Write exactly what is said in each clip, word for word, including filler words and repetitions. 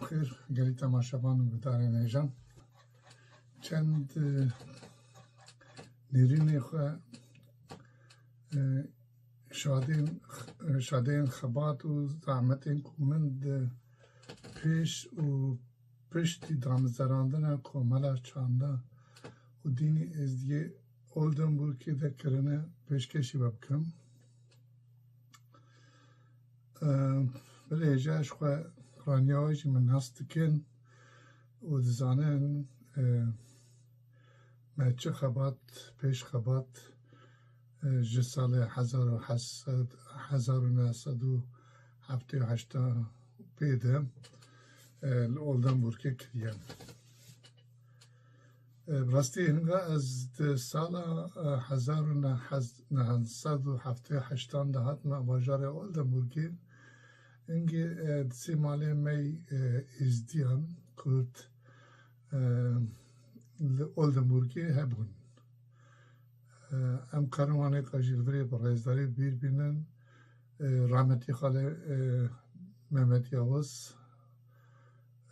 Xêr, gelî temaşevan û guhdarên hêja. Çend, e, nêrînê xwe, e, şadên, e, şadeyên xebat û zehmetên ku min di pêş û piştî damezerandina Komela Çanda û Dînî Êzdiyê Oldenburgê de kirine pêşkêşî we bikim. Belê hêja ji xwe raniya we jî min nas dikin û dizanin, e, me çi xebat, pêş xebat, e, ji salê hezar û heşt sed, hezar û neh sed û heftê û heşt pê de, e, li Oldenburgê kiriye. E, bi rastî hinga ez di sala, e, hezar û neh sed û heftê û heştan de hatime bajarê Oldenburgê. Hingê, e, di sê malê me yî, e, Êzdiyan, Kurd, e, li Oldenburgê hebûn. E, em karin wanê ka jî li virê bi rêzdarî bîr bînin. E, rahmetî xalê, e, Mehmet Yavuz,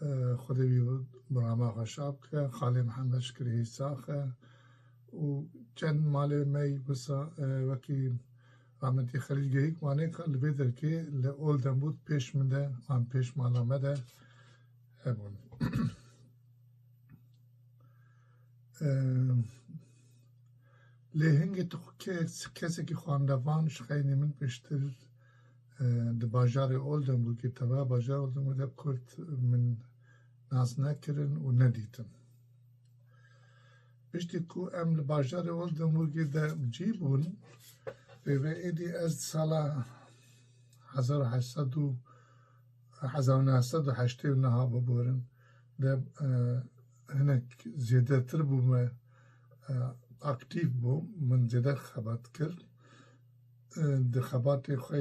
e, Xwedê wî bi rama xwe şa bike, xalê Mihemed Şikirî Hîsaxe û çend malê me yî wisa, e, wekî rahmetî Xelîl Geyik wanê ka li vê derkê li Oldenburg pêş min de an pêş mala me de hebûn. E, Lê hingê tu kes-, kesekî xwendevan ji xeynî min piştir, e, di bajarê Oldenburgê, teva bajarê Oldenburgê de Kurd min nas nekirin û nedîtin. Piştî ku em li bajarê Oldenburgê de cî bûn, pê ve êdî ez di sala hezar û heşt sed û, hezar û neh sed û heştê û neh biborin de, e, hinek zêdetir bûme, e, aktîf bûm, min zêde xebat kir. E, di xebatê xwe,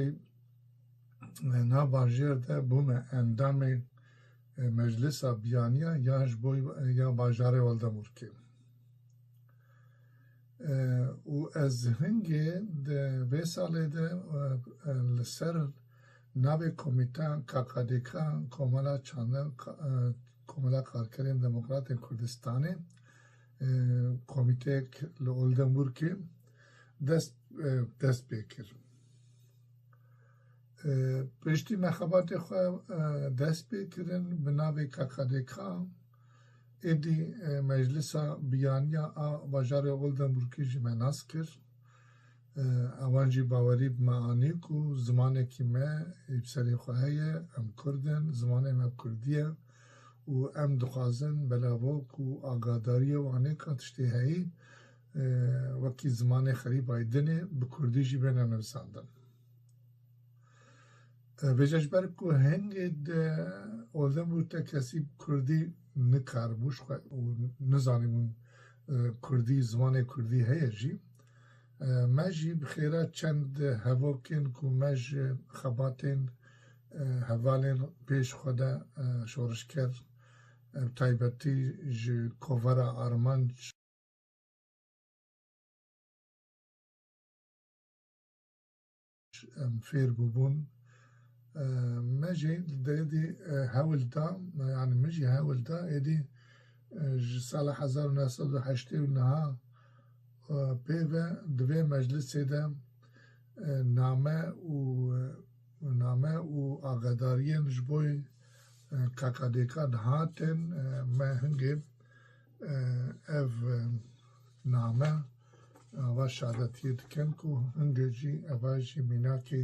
e, na bajêr de bûme endamê, e, Meclisa Biyaniya ya ji bo, e, ya bajarê Oldenburgê. E, û ez hingê di vê salê de, e, e, li ser navê komîteya K K D K, Komela Çanda, Ka-, e, Komela Karkerên Demokratên Kurdistanê, e, komîteyek li Oldenburgê dest, e, dest pê kir. E, piştî me xebatê xwe, e, dest pê kirin bi navê K K D K, êdî, e, Meclisa Biyaniya a bajarê Oldenburgê jî me nas kir. E, ewan jî bawerî bi me anî ku zimanekî me ê bi serê xwe heye, em Kurd in, zimanê me Kurdî ye û em dixwazin belavok û agadariyê wan ê ka tiştê heyî, e, wekî zimanê xerîbayî dinê bi Kurdî jî bêne nivîsandin. E, vêca ji ber ku hingê di Oldenburg de kesî Kurdî nikaribû ji xwe û nizanîbûn, e, Kurdî, zimanê Kurdî heye jî, e, me jî bi xêra çend hevokên ku me ji xebatên, e, hevalên pêş xwe de, e, şorişker, e, bi taybetî ji Kovara Armanc, em fêr bûbûn. E, me jî di êdî, e, hewl da, yanî min jî hewl da, êdî, e, ji sala hezar û neh sed û heştê û neh, e, pê ve di vê meclisê de, e, name û, e, name û agadariyên ji bo, e, K K D K dihatin, e, me hingê, e, ev, e, name, e, ava şadetiyê dikin ku hingê jî eva jî mînakê,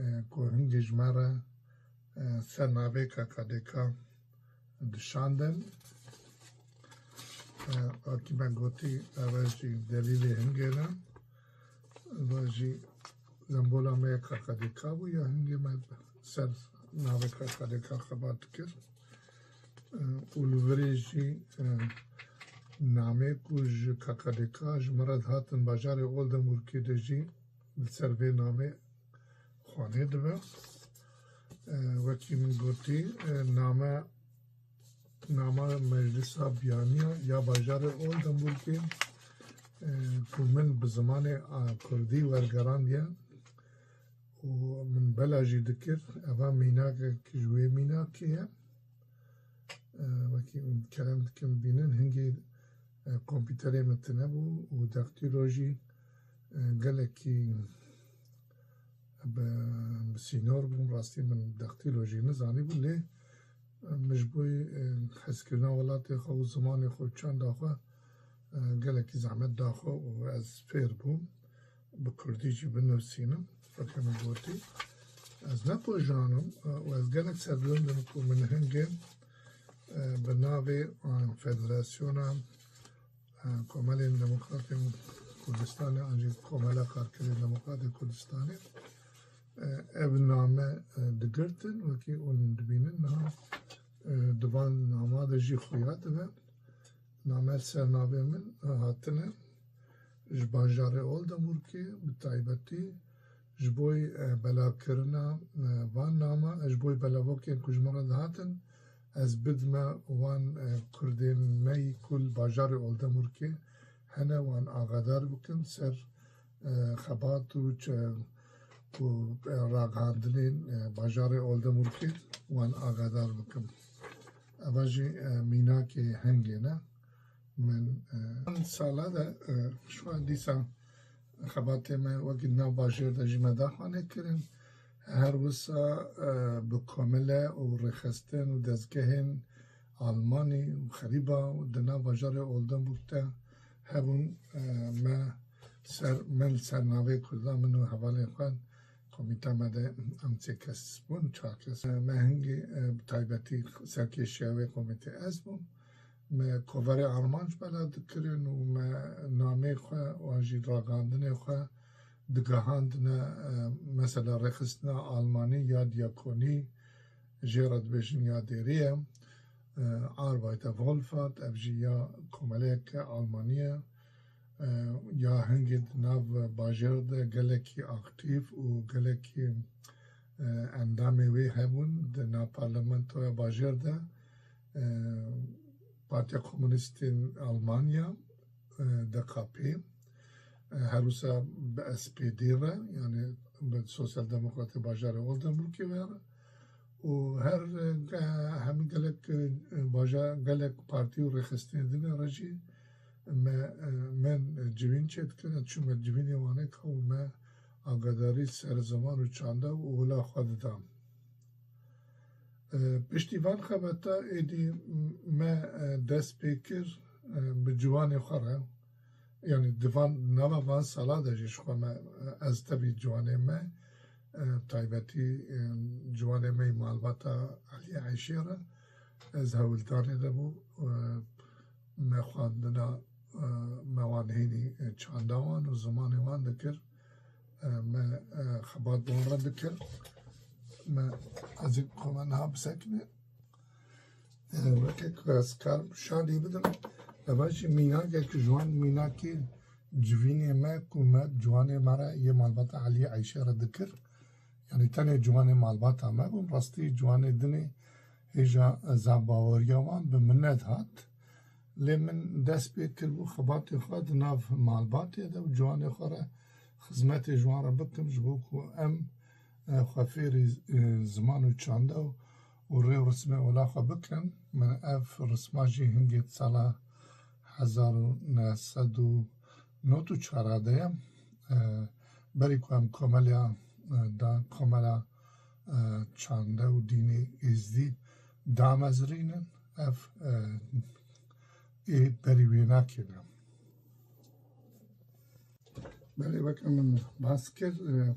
e, ku hingê ji me re, e, ser navê K K D K dişandin. E, wekî me gotî, eva jî delîlê hingê ne. Eva jî zembola me ya K K D K bû, ya hingê me ser navê K K D K xebat dikir. E, û li virê jî, e, namê ku ji K K D K ji me re dihatin bajarê Oldenburgê de jî li ser vê namê xwanê dibe. E, wekî min gotî, e, name, nama Meclisa Biyaniya ya bajarê Oldenburgê, e, ku min bi zimanê, a, kurdî wergerandiye û min bela jî dikir, eva mînakek ji wê mînakê ye. E, wekî kerem dikim bînin, hingê, e, kompîterê min tune bû û daktîlo jî, e, gelekî bi, bi sînor bûm. Rastî min daktîlo jî nizanîbû, lê, e, min ji bo, e, hezkirina welatê xwe û zimanê xwe û çanda xwe, e, gelekî zehmet da xwe û ez fêr bûm bi kurdî jî binivîsînim. Weke min gotî, ez ne pojanim, e, û ez gelek serbilind im ku min hingê, e, bi navê, e, Federasyona, e, Komelên Demokratên Kurdistanê an jî Komela Karkerên Demokratên Kurdistanê, e, ev name, e, digirtin, wekî hûn dibînin niha, e, di van nama de jî xuya dibe. Name li ser navê min, e, hatine ji bajarê Oldenburgê, bi taybetî ji bo, e, belakirina, e, van nama, e, ji bo belavokên ku ji min re dihatin, ez bidime wan, e, kurdên me yî ku li bajarê Oldenburgê hene, wan agadar bikim ser, e, xebat û çi, û, e, ragihandinên, e, bajarê Oldenburgê wan agadar bikim. Eva jî, e, mînakê hingê ne. Min, e, sala de, e, şu an dîsa xebatê me wekî di nav bajêr de jî me daxuyanî kirin. Her wisa, e, bi komele û rêxistin û dezgehên Almanî û xerîba û di nav bajarê Oldenburg de hebûn, e, me ser, min li ser navê Kurda min û hevalên xwe komîta me de em sê kes bûn, çar kes. Me hingî, e, bi taybetî serkêşiya wê komîtê ez bûm. Me koverê armanc bela dikirin û me namê xwe û an jî ragihandinê xwe digihandine, e, mesela rêxistina Almanî ya diyakonî, jê re dibêjin ya dêrî ye. E, Arbeiter Wohlfahrt, ev jî ya komeleyeke Almanî ye. E, ya hingê di nav bajêr de gelekî aktîf û gelekî, e, endamê wê hebûn di nav parlamentoya bajêr de, e, Partiya Komunîstên Almanya, e, D K P, e, her wisa bi S P D re, yani bi Sosyal Demokratê Bajarê Oldenburgê ve re û her, e, ge-, hemî gelek, e, baja-, gelek partî û rêxistinê din re jî me, e, min civîn çêdikin, ez çûme civînê wan ê ka û me agadarî ser ziman û çanda û ola xwe didan. E, piştî van xebata êdî me, e, dest pê kir, e, bi ciwanê xwe re. Yanî di van, nava van sala de jî ji xwe me, e, ez tevî ciwanê me, e, taybetî, e, ciwanê me yî malbata Elî Eyşê re ez hewldanê de bû, e, me xwendina, e, me wan hînî, e, çanda wan û zimanê wan dikir. E, me, e, xebat bi wan re dikir. Me, ez ê ku me niha bisekine. E, weke ku ez karim şalî bidim, eva jî mînakek ji wan mînakê civînê me ku me ciwanê me re yê malbata Elî Eyşê re dikir. Yanî tenê ciwanê malbata me bûn, rastî ciwanê dinê hêja zehbaweriya wan bi min nedihat. Lê min dest pê kiribû xebatê xwe di nav malbatê de û ciwanê xwe re xizmetê ji wan re bikim, ji bo ku em, e, xwe fêrî, e, ziman û çanda û, û rê û rismê ola xwe bikin. Min ev risma jî hingê di sala hezar û neh sed û nod û çar de ye. E, berî ku em komela, e, da, komela, e, çanda û dînê êzdî damezrînin, ev, e, ê berî wê nakêne. Belê, weke min bas kir, e,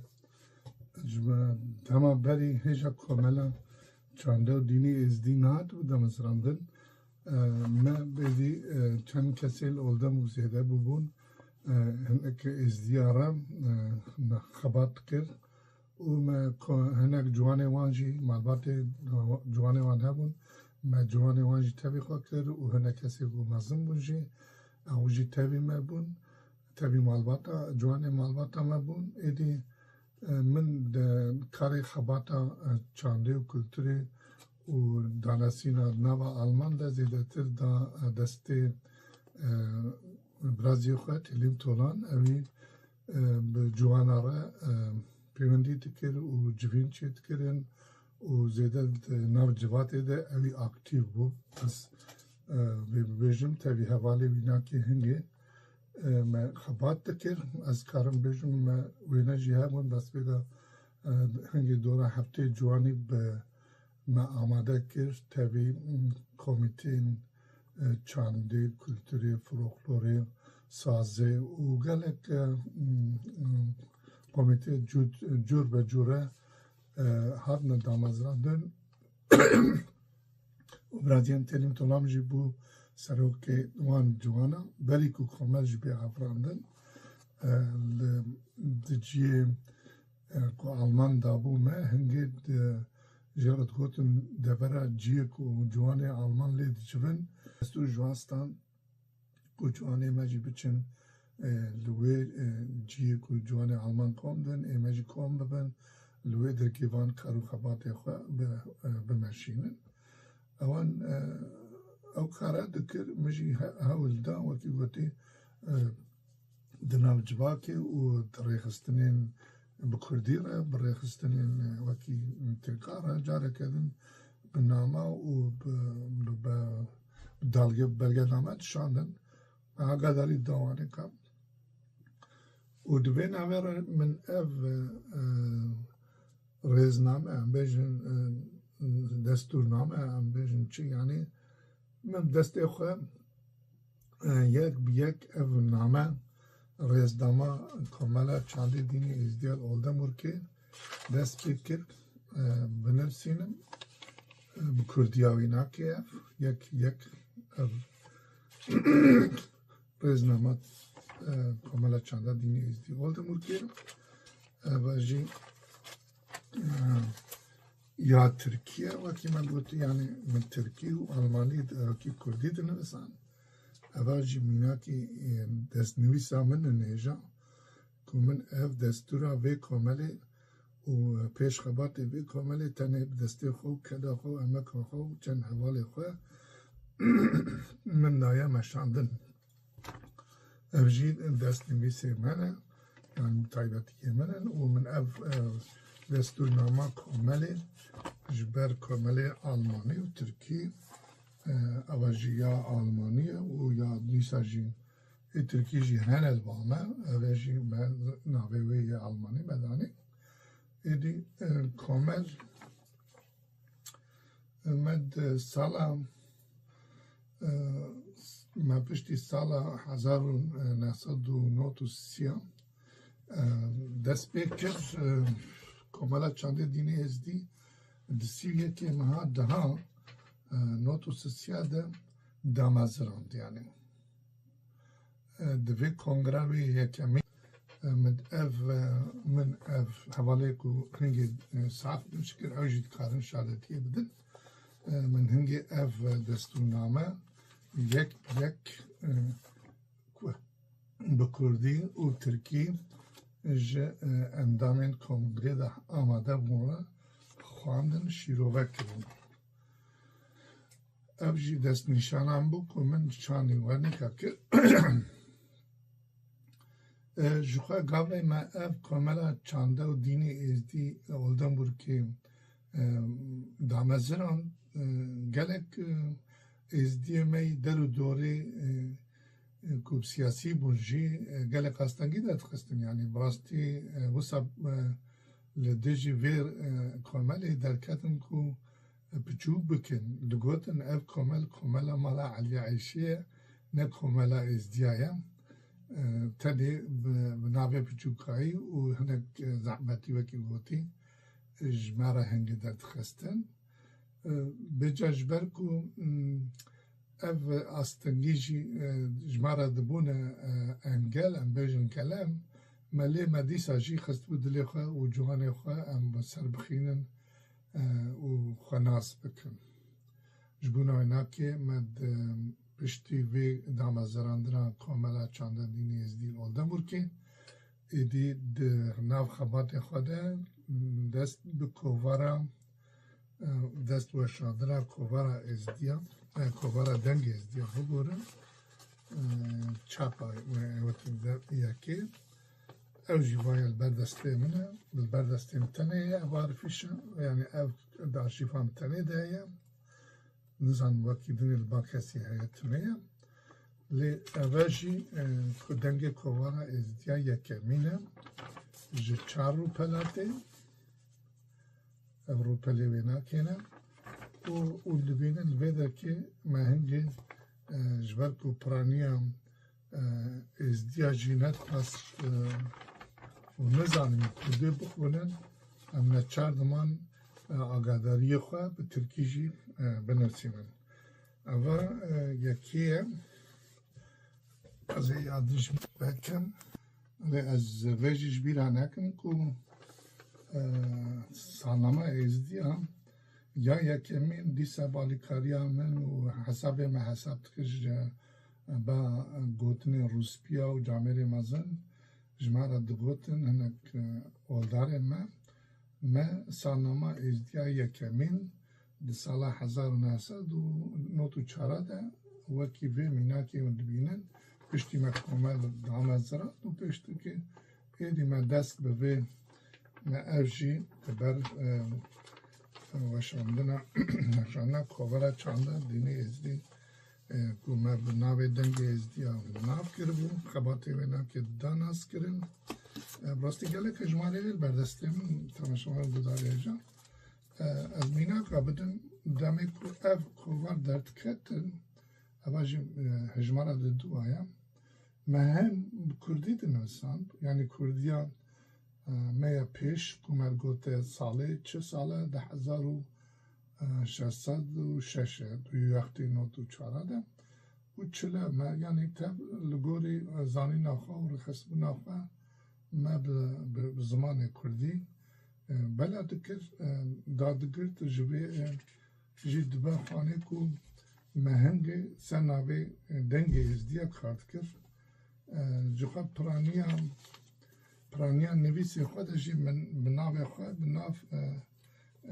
ji me dema berî hêja komela çanda û dînî êzdî nehatibû damezrandin, e, me bêdî, e, çend kesê li Oldemburg zêde bûbûn, e, hinek êzdiya re, e, me xebat dikir. Û me ko-, hinek ciwanê wan jî, malbatê ciwanê wan hebûn. Me ciwanê wan jî tevî xwe kir û hinek kesê ku mezin bûn jî, ew jî tevî me bûn. Tevî malbata, ciwanê malbata me bûn. Êdî, e, min di karê xebata, e, çandê û kulturê û danesîna nava Alman de zêdetir da, e, destê, e, biraziyê xwe Têlîm Tolan. Ewî e, bi ciwana re, e, pêwendî dikir û civîn çêdikirin û zêde di nav civatê de ewî aktîf bû. Ez, e, vê bibêjim, tevî hevalê wînakê hingê, e, me xebat dikir. Ez karim bêjim, me wêne jî hebûn, bes vêga, e, hingê dora heftê ciwanî bi me amade kir, tevî, m, komîteyên, e, çandê, kulturê, folklorê, sazê û gelek, e, m, m, komîtê cû-, cûr be cûre, e, hatine damezrandin. Û Brazîyem Telîm Tolam jî bû serokê wan ciwana, berî ku komel jî bê afirandin, e, li, di ciyê, e, ku Alman dabû me, hingê di, jê re digotin devera ciyê ku ciwanê Alman lê dicivin, destûr ji wan stand ku ciwanê me jî biçin, e, li wê, e, ciyê ku ciwanê Alman kom bin, ê me jî kom bibin, li wê derkê van kar û xebatê xwe bi, e, bimeşînin. Ewan, e, ew kara dikir, min jî he-, hewl da, wekî gotî, e, di nav civakê û di rêxistinên bi kurdî re, bi rêxistinên, e, wekî tirka re, careke din bi nama û bi, bi, bi, bi dalge, belgename dişandin. Me agadarî da wan ê kam. Û di vê navê re min ev, e, rêzname, em bêjin, e, destûrname, em bêjin çi, yanî min destê xwe, e, yek bi yek ev name, rêznama Komela Çandê Dînê Êzdiya Oldemurkê dest pê kir, e, binivîsînim. E, bi kurdiya wî nake ev, yek, yek, ev, rêznama, e, Komela Çanda Dînê Êzdî Oldemurkê. Eva jî, e, ya Tirkiye, wekî me gotî, yanî min Tirkî û Almanî, e, wekî Kurdî dinivisan. Eva jî mînakî, e, destnivîsa min in hêja ku min ev destûra vê komelê û pêşxebatê vê komelê tenê bi destê xwe û keda xwe û emeka xwe û çend hevalê xwe min daye meşandin. Ev jî destnivîsê me ne, yanî taybetiyê min in û min ev, e, destûrnama komelê ji ber komelê Almanî û Tirkî, e, eva jî ya Almanî ye û ya dîsa jî ê Tirkî jî hene li ba me, ev ê jî me navê wê yê Almanî me danî. Êdî, e, komel, e, me di sala, e, me piştî sala hezar û neh sed û nod û sisiya, e, dest pê kir, e, Komela Çandê Dînê Êzdî di sî û yekê meha deha, e, nod û sisiya de damezirand, yanî. E, di vê kongra wê yekemî, e, min ev, e, min ev hevalê ku hingê, e, saf bin şikir, ew jî dikarin şadetiyê bidin. E, min hingê ev, e, destûrname yek yek, e, ku bi kurdî û tirkî ji, e, endamên kongrê de amade bûne xwendin, şîrove kirin. Ev jî destnîşanan bû ku min çanî we nîka kir. E, ji xwe gavê me ev Komela Çanda û Dînê Êzdî Oldenburgê, e, damezirand, e, gelek, e, Êzdiyê me yî der û dorê, e, e, ku siyasî bûn jî, e, gelek astengî derdixistin. Yanî bi rastî, e, wisa, e, li dijî vê, e, komelê derketin ku piçûk bikin. Digotin ev komel, komela mala Elî Eyşê ye, ne komela Êzdiya ye. E, tenê bi, bi navê piçûkayî û hinek, e, zehmetî wekî gotî, e, ji me re hingê derdixistin. E, bêca ji ber ku, m, ev astengî jî, e, ji me re dibûne, e, engel, em bêjin kelem, me lê me dîsa jî xistibû dilê xwe û ciwanê xwe em bi ser bixînin, e, û xwe nas bikin. Ji bona wê nakê me di piştî vê damezirandina Komela Çanda Dînê Êzdî Oldenburgê, êdî di nav xebatê xwe de dest bi kovara, e, dest weşandina kovara Êzdiya, e, kovara Dengê Êzdiya bigorin. E, çapa, e, wekî de yekê. Ew jî va ye li ber destê min e, li ber destê min tenê ye ev arifîşe, yanî ev di arşîfa min tenê de heye. Nizanim wekî din ê li ba kesî heye, tune ye. Lê ev e jî, e, ku dengê kovara Êzdiya yekemîn e, ji çar rûpela tê. Ev rûpelê wê nakêne. Û, û dibînin li vê derkê me hingê, e, ji ber ku piraniya, e, Êzdiya jî ne qas, e, û nizanin Kurdê bixwînin, em neçar diman, e, agadariyê xwe bi Tirkî jî, e, binivîsînin. Eva, e, yekê ye. Ez ê ya din jî vekim. Lê ez vê jî ji bîra nekim ku, e, salnama Êzdiya ya yekemîn dîsa balîkariya min û hesabê me hesab dikir ji ba gotinê rûspîya û camêrê mezin ji me re digotin hinek, e, oldarên me. Me salnama Êzdiya yekemîn di sala hezar û neh sed û nod û çar de wekî vê mînakê hûn dibînin, piştî me komel damezrand û piştûkê êdî me dest bi vê, me ev jî li ber, e, weşandina, weşandina kovara çanda dînê Êzdî, e, ku me bi navê Dengê Êzdiya nav kiribû, xebatê wê nakê da naskirin. E, bi rastî gelek hejmarê li ber destê min, temaşevan guhdarê hêja. E, ez mînaka bidim, demê ku ev kovar derdiketin, eva jî, e, hejmara di dua ye. Me hem bi kurdî dinivisand, yanî kurdiya, e, me ya pêş, ku me gote salê, çi sal e, di hezar û şeş sed û şeş e, di wextê nod û çar de. Û çile me, yanî tev li gorî, e, zanîna xwe û rêxistina xwe me bi, bi, bi zimanê kurdî, e, bela dikir, e, dadigirt ji vê, e, jî dibe xanê ku me hingê ser navê, e, Dengê Êzdiya kar dikir. E, ji xwe piraniya, piraniya nivîsê xwe de jî min bi navê xwe, bi nav, e,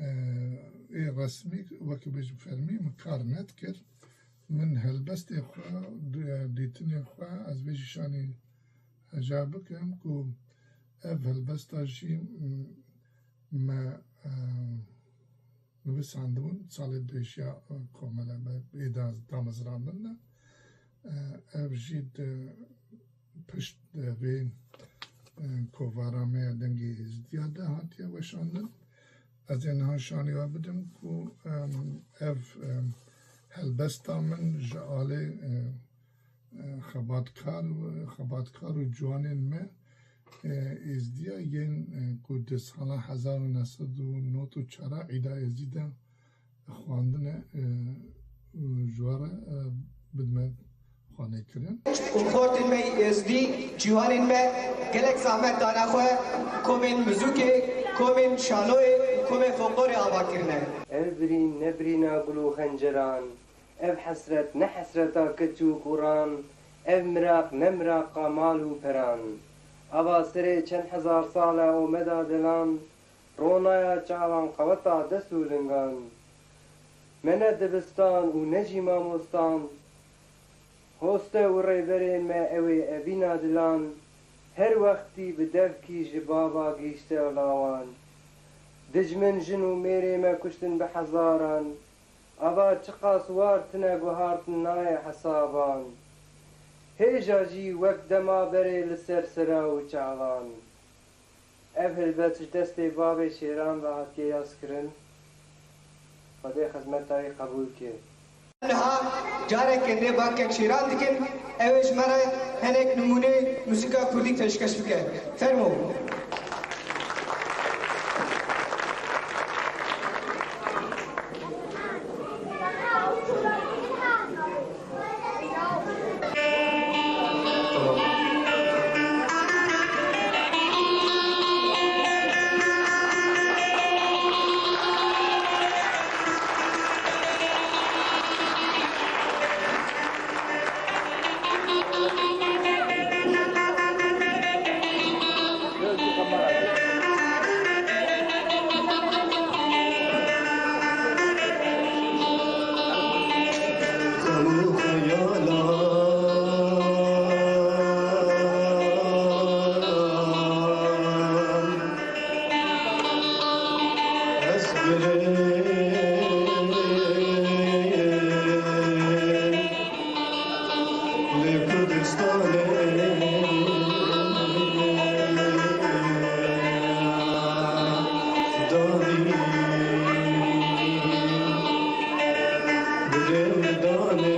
e, ê resmî, wekî bêjim fermî, min kar nedikir. Min helbestê xwe, dû-, dîtinê xwe, ez vê jî şanî heja bikim ku ev helbesta jî, m-, me, e, nivîsandibûn, salê pêşiya, e, komele me êda damezrandin de. E, ev jî di pişt, e, vê, e, kovara me ya Dengê Êzdiya de hatiye weşandin. Ez ê niha şanî we bidim ku, em, ev, em, helbesta min ji alê, e, e, xebatkar, xebatkar û ciwanên me, e, Êzdiya yên, e, ku di sala hezar û neh sed û nod û çar îda Êzidî de xwendine, e, û ji we re, e, bidime xwanê kirin. Û xortên me yî Êzdî, ciwanên me gelek zehmet dane xwe, komên muzûkê, komên şanoyê û komên folklorê ava kirine. Ev birîn ne birîna gul û xenceran, ev hesret ne hesreta keç û kuran, ev miraq ne miraqa mal û peran. Ava serê çend hezar sal e omeda delan, ronaya çavan qeweta dest û lingan. Me ne dibistan û ne jî mamostan, hoste û rêberên me ew ê evîna dilan, her wextî bi devkî ji bava gihîşte lawan. Dijmin jin û mêrê me kuştin bi hezaran, ava çiqas war tine guhartin nayê hesaban. Hêja jî wek dema berê li ser sera û çavan. Ev helbest ji destê bavê şêran ve hatiye yazkirin. Xwedê xizmeta wî qebûl ke. Niha careke nê ba kek şêran dikin, ew ê ji me re hinek nimûnê muzîka kurdî pêşkeş bike. Fermo. Kurdistanê danî bi dêm danê.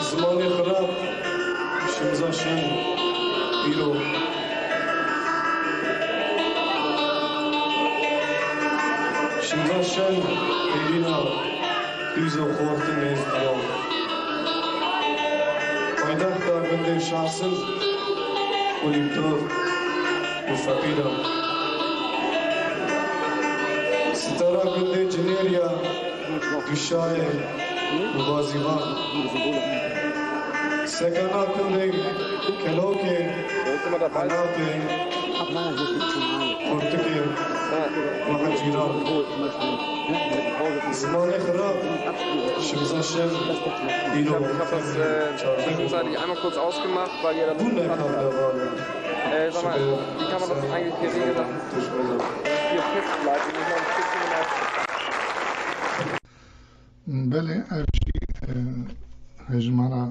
Zimanê xirab, Şimza Şen, îro. Şimza Şen, hêvîna, dîzo xortin êz dilo. Paytexta gundê Şaxsin û Lîptor û Feqîra. Sitara gundê Cinêriya, Duşayê û Bazîvan. Sekana gundê Kelokê, Enatê, Kurtikê, Mahecîran. Zimanê xirab, Şimza Şen, îro. Ich habe das, äh, zwischenzeitlich einmal kurz ausgemacht, weil ihr da Bûne kardevane. Äh, sag mal, wie kann man das eigentlich hier regeln, dass hier Pit bleibt und nicht noch ein Stückchen mehr? Belê, ev jî, e, hejmara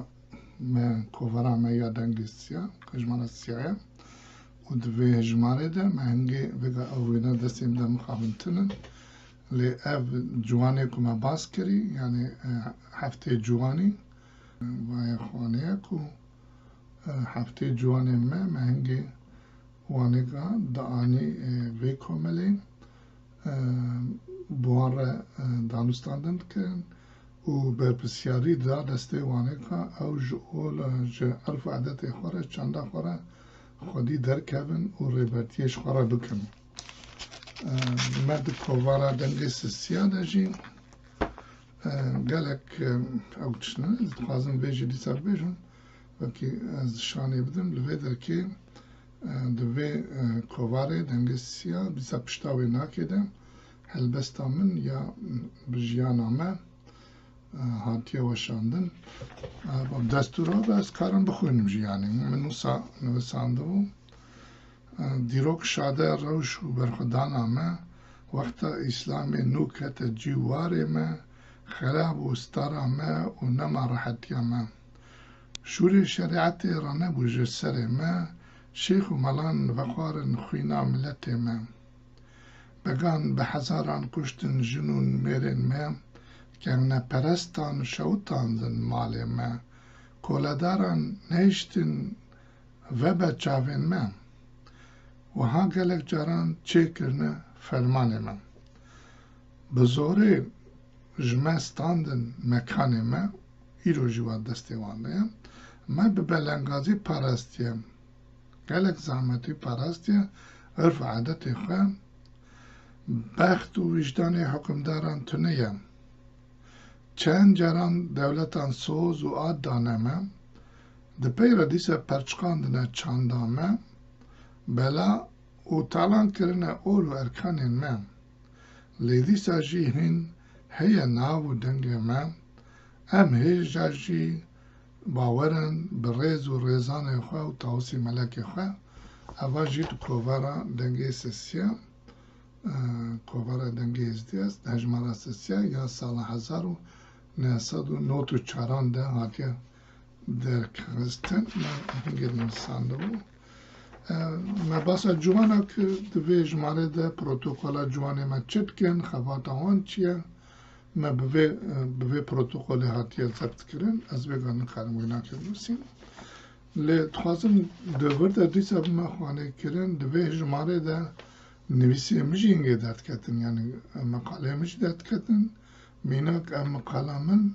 me, kovara me ya dengê siya, hejmara siya ye. Û di vê hejmarê de me hingê vêga ew wêne destê min de mixabin tinin. Lê ev ciwanê ku me bas kirî, yanî, e, heftê ciwanî, e, vaye xaneye ku, e, heftê ciwanê me, me hingê wanêka dianî, e, vê komelê, e, bi wan re, e, danûstandin dikirin û berpirsyarî da destê wanêka ew ji ol, e, ji erf û edetê xwe re, çanda xwe re xwedî derkevin û rêbertiyê ji xwe re bikin. E, me di kovara dengê sisiya de jî, e, gelek, e, ew tiştine, ez dixwazim vê jî dîsa bibêjim, wekî ez şanê bidim, li vê derkê, e, di vê, e, kovarê dengê sisiya dîsa pişta wê nakê de helbesta min ya bi jiyana me, e, hatiye weşandin. E, bi destûra be ez karim bixwînim jî, yanî min wisa nivisandibû. E, dîrok şade rewş û berxwedana me, wexta Îslamê nû kete cî warê me, xerab û stara me û nema rehetiya me. Şûrê şerîetê ranebû ji serê me, şêx û melan vexwarin xwîna miletê me. Began bi hezaran kuştin jin û mêrên me, kevneperestan şewitandin malê me, koledaran nehiştin vebe çavên me. Wiha gelek caran çêkirine fermanê me. Bi zorê ji me standin mekanê me, îro jî wa destê wan de ye. Me bi belengazî parastiye. Gelek zehmetî parastiye, irf û edetê xwe, bext û wijdanê hukimdaran tune ye. Çend caran dewletan soz û ad dane me, di pey re dîsa perçiqandine çanda me, bela û talan kirine ol û erkanên me. Lê dîsa jî hîn heye nav û dengê me, em hêja jî bawer in bi rêz û rêzanê xwe û tawusî melekê xwe. Eva jî di kovara dengê sisiya. e, Kovara Dengê Êzdiya, hejmara sisiya ya sala hezar û neh sed û nod û çaran de hatiye derxistin. Me hingê nivîsandibû. E, me basa ciwana kir, di vê hejmarê de protokola ciwanê me çi dikin, xebata wan çi ye? Me bi vê, e, bi vê protokolê hatiye zebtkirin. Ez vê ga nikarim wênakê binivîsim. Lê dixwazim di vir de dîsa bime xwanê kirin, di vê hejmarê de nivîsê min jî hingê derdiketin, yanî meqaleyê min jî derdiketin. Mînak ev meqala min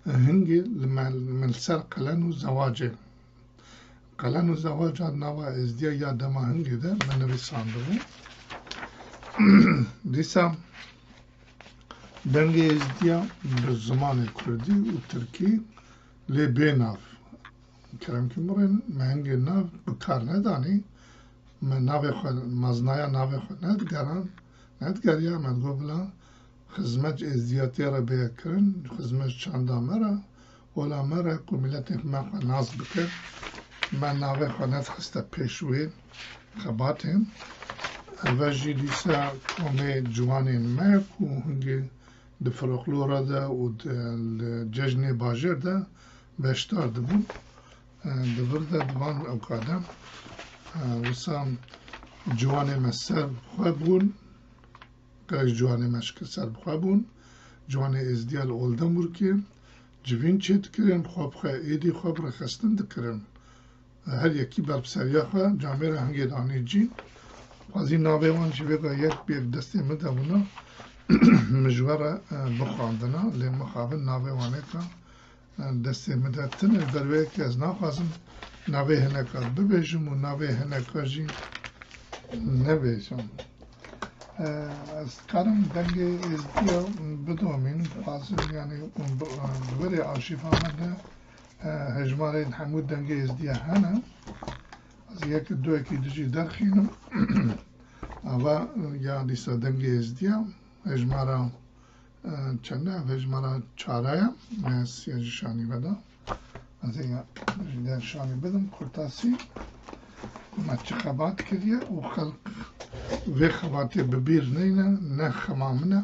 hingê li me, min li ser qelen û zewacê. Qelen û zewaca nava Êzdiya ya dema hingê de min nivîsandibû. Dîsa Dengê Êzdiya bi zimanê kurdî û tirkî lê bê nav. Kerem kin birên, me hingê nav bi kar nedanî. Me navê xwe, meznaya navê xwe nedigeran, nedigeriya, me digot bila xizmet ji êzdiyatiyê re bêye kirin, xizmet ji çanda me re, ola me re ku miletê me xwe nas bike. Me navê xwe nedixiste pêş wê xebatê. Eve jî dîsa komê ciwanên me ku hingê di folklora de û di, li cejnê bajêr de beşdar dibûn. E, di vir de di van ewka de, e, wisa ciwanê me ser bi xwe bûn, gelek ciwanê me şikir ser bi xwe bûn. Ciwanê Êzdiya li Oldenburgê civîn çêdikirin, bi xwe bi xwe êdî xwe bi rêxistin dikirin. Her yekî ber bi seriya xwe camêra hingê danî cî. Xwezî navê wan jî vêga yek bi yek destê min de bûna, min ji we re, e, bixwandina, lê mixabin navê wanê ka, e, destê min de tune. Ji ber wê yekê ez naxwazim navê hineka bibêjim û navê hineka jî nebêjim. E, ez dikarim dengê Êzdiya bidomînim, dixwazim, yanî, bi, e, bi virê arşîva me de, e, hejmarên hemû dengê Êzdiya hene. Ez yek du yekî dijî derxînim. Ava, e, ya dîsa dengê Êzdiya, hejmara, e, çend e? Hejmara çara ye. Me siya ji şanî veda. Ez ê ya ji der şanî bidim, kurtasî. Me çi xebat kiriye û xelq vê xebatê bi bîr neyne, ne xema min e.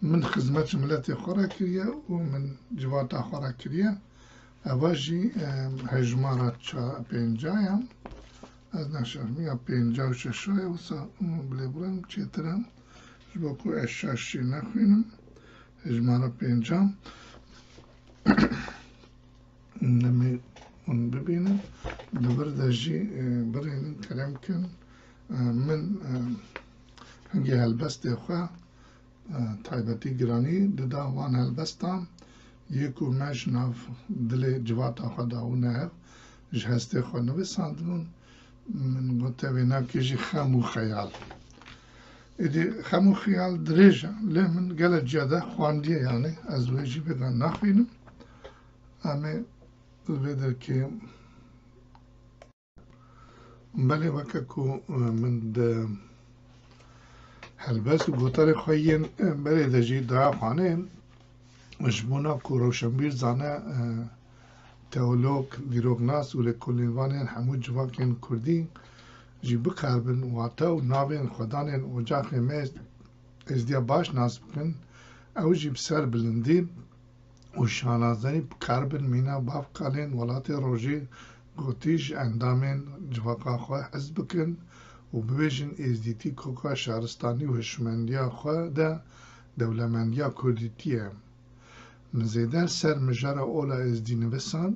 Min xizmet ji miletê xwe re kiriye û min civata xwe re kiriye. Eva jî, e, hejmara ça-, pênca ye. Ez neşermiya pênca û şeşa ye, wisa, û bilê birin çêtir e. Ji bo ku ez şaş jî nexwînim. Hejmara pênca. Demê hûn bibînin. Di vir de jî, e, birênin kerem kin. E, min, e, hingê helbestê xwe, e, taybetî giranî dida wan helbestan. Yê ku me ji nav dilê civata xwe dawine hev, ji hestê xwe nivisandibûn. Min got, te wênakê jî xem û xeyal. Êdî xem û xeyal dirêj e, lê min gelek ciya de xwandiye, yanî ez wê jî vêga naxwînim. Em ê li vê derkê, belê, weke ku, e, min di helbest û gotarê xwe yên, e, berê de jî daya xwanê, ji bona ku Rewşenbîr Zane, e, teolog, dîroknas û lêkolînvanên hemû civakên kurdî jî bikaribin, wate û navên xwedanên ocaxê me Êzdiya baş nas bikin, ew jî bi ser bilindî û şanazanî bikaribin mîna bavkalên welatê rojê gotî ji endamên civaka xwe hez bikin û bibêjin, Êzdîtî koka şaristanî û hişmendiya xwe de dewlemendiya kurdîtî ye. Min zêde ser mijara ola êzdî nivisand.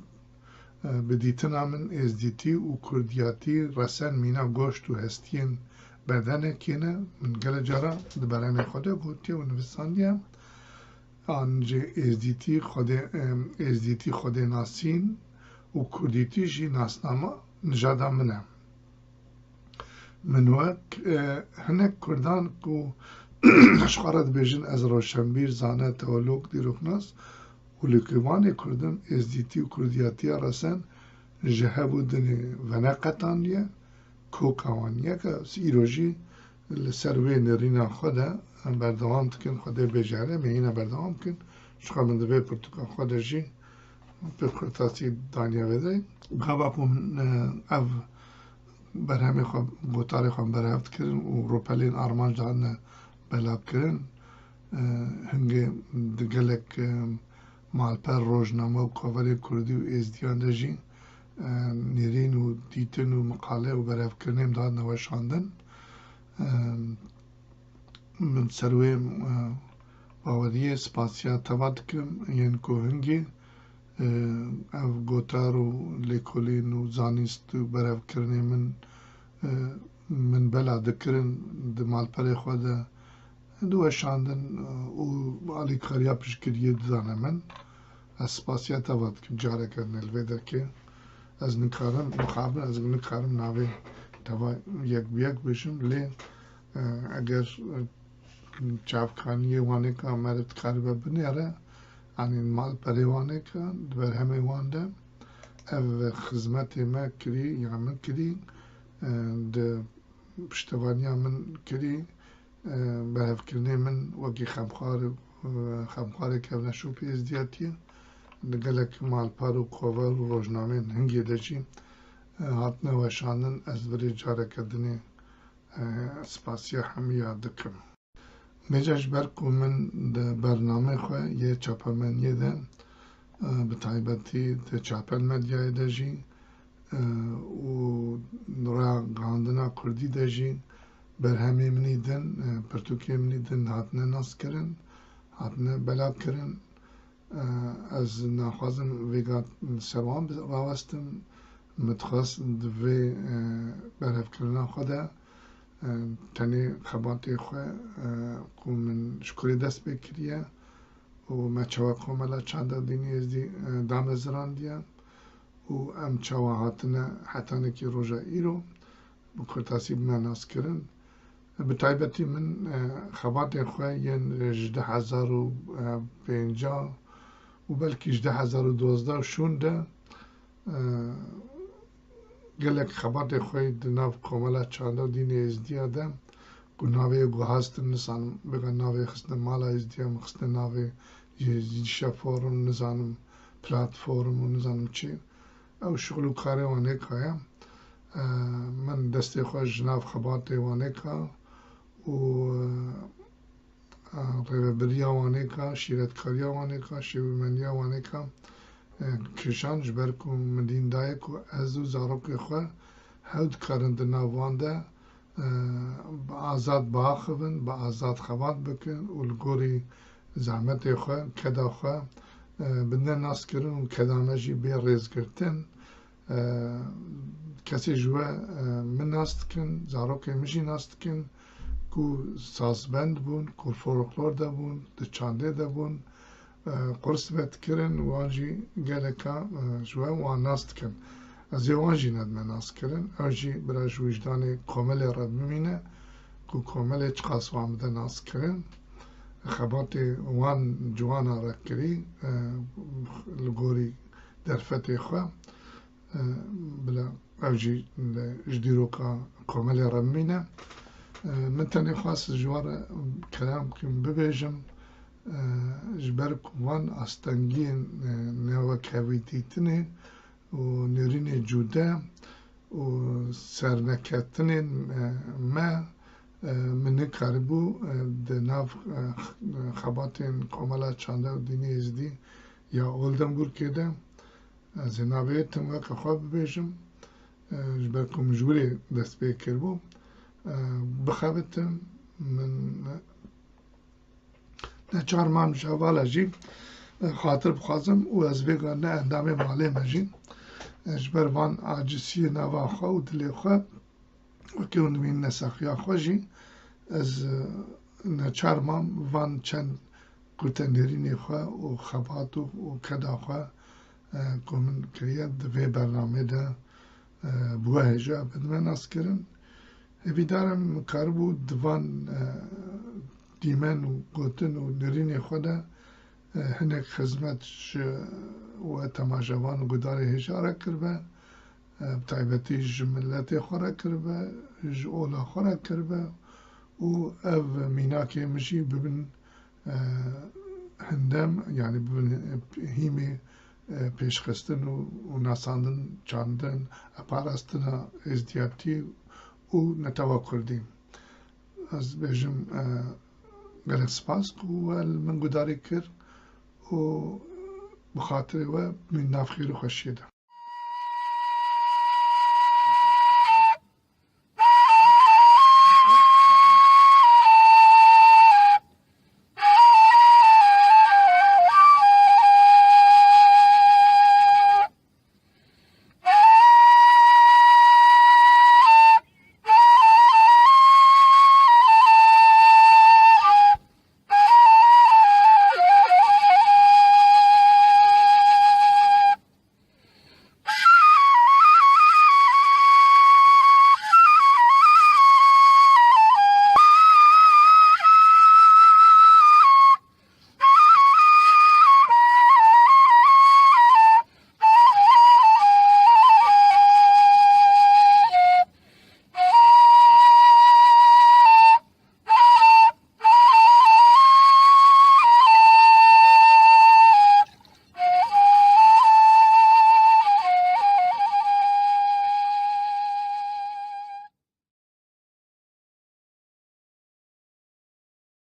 Bi dîtina min êzdîtî û kurdiyatî resen mîna goşt û hestiyên bedenekê ne. Min gelek cara di beranê xwe de gotiye û nivisandiye. An jî êzdîtî xwedê, em, êzdîtî xwedê nasîn û kurdîtî jî nasnama nijada min e. Min wek, e, hinek kurdan ku ji xwe re dibêjin, ez rewşenbîr, zane, teolog, dîroknas û lêkolînvanê kurd im, êzdîtî û kurdiyatiya resen ji hev û dinê veneqetandiye, koka wan yek e, îro jî li ser wê nêrîna xwe de berdewam dikin, Xwedê bêje here, em ê hîna berdewam bikin. Ji xwe min di vê pirtûka xwe de jî bi kurtasî daniya vê de. Gava ku min, e, ev berhemê xwe, gotarê xwe berhev dikirin û ropelên armanc dihatine belavkirin. E, hingê di gelek, e, malper, rojname û kovarê kurdî û êzdiyan de jî, e, nêrîn û dîtin û miqale û berhevkirinên dihatine weşandin. E, Min ser wê, e, baweriyê spasiya teva dikim, yên ku hingî, e, ev gotar û lêkolîn û zanîst û berhevkirinê min, e, min bela dikirin di malperê xwe de diweşandin, e, û alîkariya piştgiriyê didane min. Ez spasiya teva dikim careke din li vê derkê. Ez nikarim, mixabin, ez nikarim navê teva yek bi yek bêjim, lê, e, eger, e, çavkaniyê wanêka meriv dikaribe binêre, yanî malperê wanêka di berhemê wan de ev xizmetê me kirî, ya min kirî, e, di piştevaniya min kirî, e, berhevkirinê min wekî xemxwar, e, xemxwarê kevneşopê êzdiyatiyê li gelek malper û kovar û rojnameyên hingê de jî, e, hatine weşandin, ez virê careke dinê, e, spasiya hemiya dikim. Vêca ji ber ku min di bernameyê xwe yê çapemeniyê de, e, bi taybetî di Çapel Medyayê de jî, e, û ragihandina kurdî de jî berhemê min î din, e, pirtûkê min î din hatine naskirin, hatine belavkirin. E, ez naxwazim vêga ser wan bi-, rawestim. Min dixwest di vê, e, berhevkirina xwe de, e, tenê xebatê xwe, e, ku min ji kurê dest pê kiriye û me çawa Komela Çanda Dînî Êzdî, e, damezirandiye û em çawa hatine hetanekî roja îro, bi kurtasî bime naskirin. Bi taybetî min, e, xebatên xwe yên ji du hezar û pêncî û belkî ji du hezar û dozdeh şûn de, e, gelek xebatê xwe di nav Komela Çanda û Dînê Êzdiya de ku navê guhastin, nizanim, bêga navê xistine Mala Êzdiya, min xistine navê Êzdîşe Forum, nizanim, platform û nizanim çi. Ew şixul û karê wanêka ye. E, min destê xwe ji nav xebatê wanêka û, e, rêvebiriya wanêka, şîretkariya wanêka, şêwirmeniya wanêka, e, kişand, ji ber ku min dîn daye ku ez û zarokê xwe hew dikarin di nav wan de, e, bi azad biaxivin, bi azad xebat bikin û li gorî zehmetê xwe, keda xwe, e, bidine naskirin û keda me jî bê rêzgirtin. E, kesê ji we, e, min nas dikin, zarokên min jî nas dikin ku sazbend bûn, ku folklor de bûn, di çandê de bûn, e, qurs vedikirin, wan jî geleka, e, ji we wan nas dikin. Ez ê wan jî nedime nas kirin. Ew jî bira ji wijdanê komelê re bimîne ku komelê çiqas wan bide nas kirin. Xebatê wan ciwana re kirî, e, li gorî derfetê xwe. E, bila ew jî ji dîroka komelê re bimîne. E, min tenê xwest ji wan re kelam kim bibêjim, e, ji ber ku van astengiyên, e, newekhevîdîtinê û nêrînê cûde û serneketinên, e, me, e, min nikaribû, e, di nav, e, xebatên Komela Çanda û Dînê Êzdî ya Oldenburgê de, ez ê navê tim weke xwe bibêjim, e, ji ber ku min ji wirê dest pê kiribû, e, bixebitim, min neçar mam ji hevala jî, e, xatir bixwazim û ez vêga ne endamê malê me jî, e, ji ber van acisiyê nava xwe û dilê xwe, wekî hûn dibînin nesaxiya xwe jî, ez, e, neçar mam van çend kurte nêrînê xwe û xebat û, û keda xwe, e, ku min kiriye di vê bernamê de, e, bi we hêja bidime naskirin. Hêvîdar im karibû di van, e, dîmen û gotin û nêrînê xwe de, e, hinek xizmet ji we temaşevan û gudarê hêja re kiribe, e, bi taybetî ji miletê xwe re kiribe, ji ola xwe re kiribe û ev mînakê min jî bibin, e, hindem, yanî bibin hîmê e, pêşxistin û, û nasandin, çandin, e, parastina êzdiyatî û netewa kurdî. Ez bêjim, e, gelek spas ku we li min gudarî kir û bi xatirê we min nav xêr û xweşiyê de.